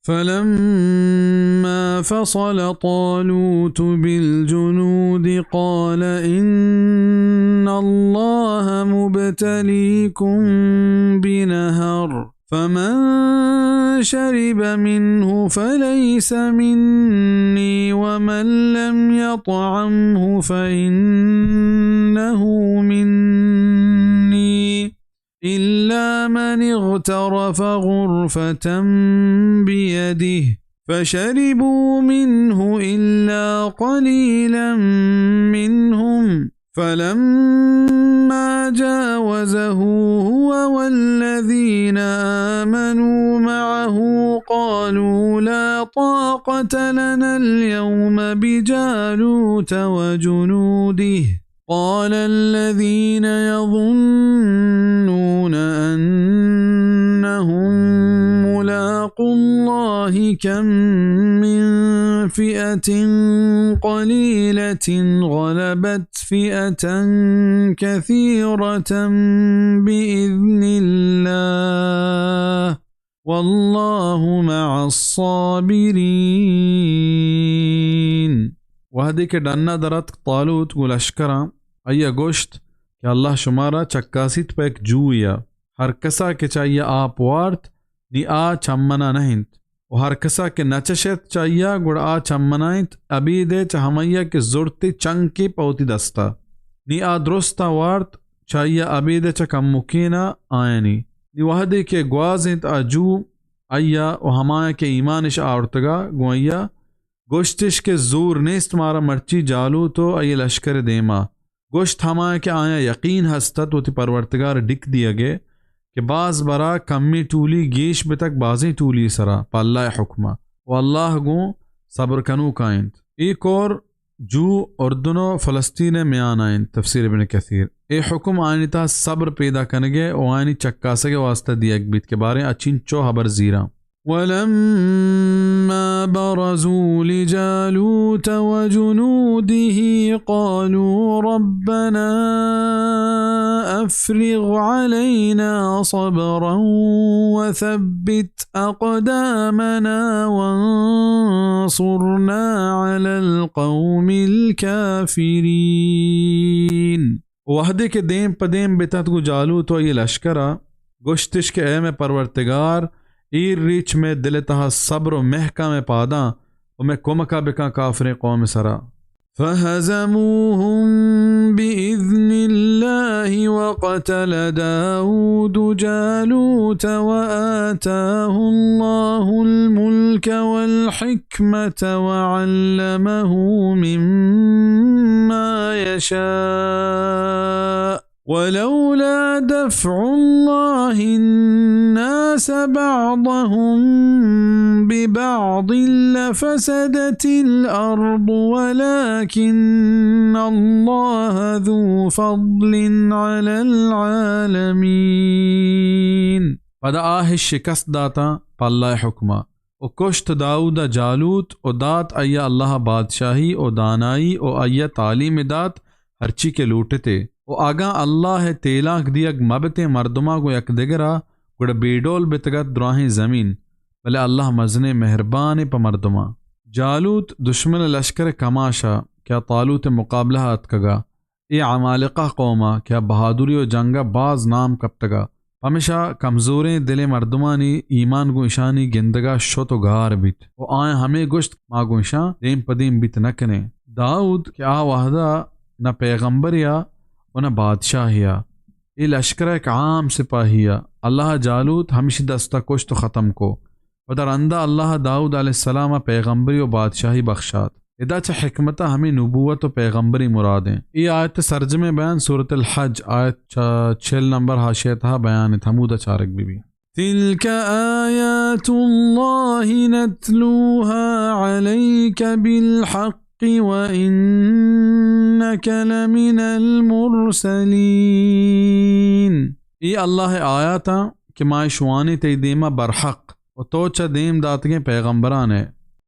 فلما فصل طالوت بالجنود قال إن الله مبتليكم بنهر فمن شرب منه فليس مني ومن لم يطعمه فإنه مني إلا من اغترف غرفة بيده فشربوا منه إلا قليلا منهم فلما جاوزه هو والذين آمنوا معه قالوا لا طاقة لنا اليوم بجالوت وجنوده قال الذين يظنون أنهم ملاقو الله كم من فئة قليلة غلبت فئة كثيرة بإذن الله والله مع الصابرين۔ وہدے کہ ڈن ءَ در اتک طالوت گوں لشکراں، آئی ءَ گوشت کہ اللہ شمارا چکاسیت پہ یک جوئے ءَ، ہر کسا کہ چہ آئی ءَ آپ وارت، نی آ چہ منا نہ انت، و ہر کسا کہ نہ چشیت چہ آئی ءَ، گڑا آ چہ منا انت، ابید ءَ چہ ہمائی ءَ کہ زرتی چنکے پہ وتی دست ءَ۔ نی آ درست ءَ وارت، چہ آئی ءَ ابید ءَ چہ کمکین ءَ آیانی۔ نی وہدے کہ گوازینت آ جو آئی ءَ و ہمایاں کہ ایمان اش آورتگ ءَ گوں آئی ءَ، گوشتش کہ زور نیست مارا مرچی جالوت و آئی ءِ لشکر ءِ دیما۔ گوشت ہمایاں کہ آیاں یقین ہست ات وتی پرورتگار ءِ ڈیک دیگ ءِ کہ باز برا کمیں ٹولی گیش بتگ بازیں ٹولی ءِ سرا پہ اللہ ءِ حکم ءَ، و اللہ گوں صبر کنوکاں انت۔ اے کور جو اردن و فلسطین ءِ میان ءَ انت۔ تفسیر ابن کثیر۔ اے حکم آیانی تہا صبر پیدا کنگ ءِ و آیانی چکاسگ ءِ واسطہ دیگ بیت کہ باریں اچینچو ہبر زیراں۔ ولما برزوا لجالوت وجنوده قالوا ربنا أفرغ علينا صبرا وثبت أقدامنا وانصرنا على القوم الكافرين۔ وہدے کہ دیم پہ دیم بتنت گوں جالوت و آئی لشکر ءَ، گوشتش کہ اے مئے پرورتگار، ایر ریچ مئے دل ءِ تہا صبر و مہکا مئے پاداں و مئے کمک ءَ بکن کافریں قوم ءِ سرا۔ فهزموهم بإذن الله وقتل داود جالوت وآتاه الله الملك والحكمة وعلمه مما يشاء ولولا دفع الله الناس بعضهم ببعض لفسدت الأرض ولكن الله ذو فضل على العالمين۔ پدا آ شکست داتاں پہ اللہ ءِ حکم ءَ۔ و کشت داؤد ءَ جالوت و دات آئی ءَ اللہ ءَ بادشاہی و دانائی و آئی ءَ تعلیم دات ہرچی کہ لوٹتے۔ و اگاں اللہ ءِ تیلانک دیگ مہ بتیں مردماں گوں یکدگر ءَ، گڑا بے ڈول بتگ ات دراہیں زمین، بلے اللہ مزنیں مہربانے پہ مردماں۔ جالوت دشمن ءِ لشکر ءِ کماش ءَ کہ آ طالوت ءِ مقابلہ ءَ اتکگ ءَ، اے عمالقہ قوم ءَ کہ آ بہادری و جنگ ءَ باز نام کپتگ ءَ، پمیشا کمزوریں دلیں مردمانی ایمان گوں ایشانی گندگ ءَ شت و گار بیت و آیاں ہمے گوشت، ما گوں ایشاں دیم پہ دیم بیت نہ کنیں۔ داؤد کہ آ وہد ءَ نہ پیغمبرے ءَ و نہ بادشاہے ءَ، اے لشکر ءِ یک عام سپاہی ءَ، اللہ ءَ جالوت ہمشی دست ءَ کشت و ختم کو۔ پدا رندا اللہ ءَ داؤد علیہ السلام ءَ پیغمبری و بادشاہی بخشات۔ ادا چہ حکمت ءَ ہمے نبوت و پیغمبری مراد ایں۔ اے آیت ءِ سرجمیں بیان سورۃ الحج آیت چہ چہل نمبر حاشیہ ءِ تہا بیان انت، ہمودا چارگ بہ بی۔ تلك آيات الله نتلوها عليك بالحق وإنك لمن المرسلين۔ اے اللہ ءِ آیاتاں کہ ما اش وانیں تئی دیما برحق، و تو چہ دیم داتگیں پیغمبران ئے۔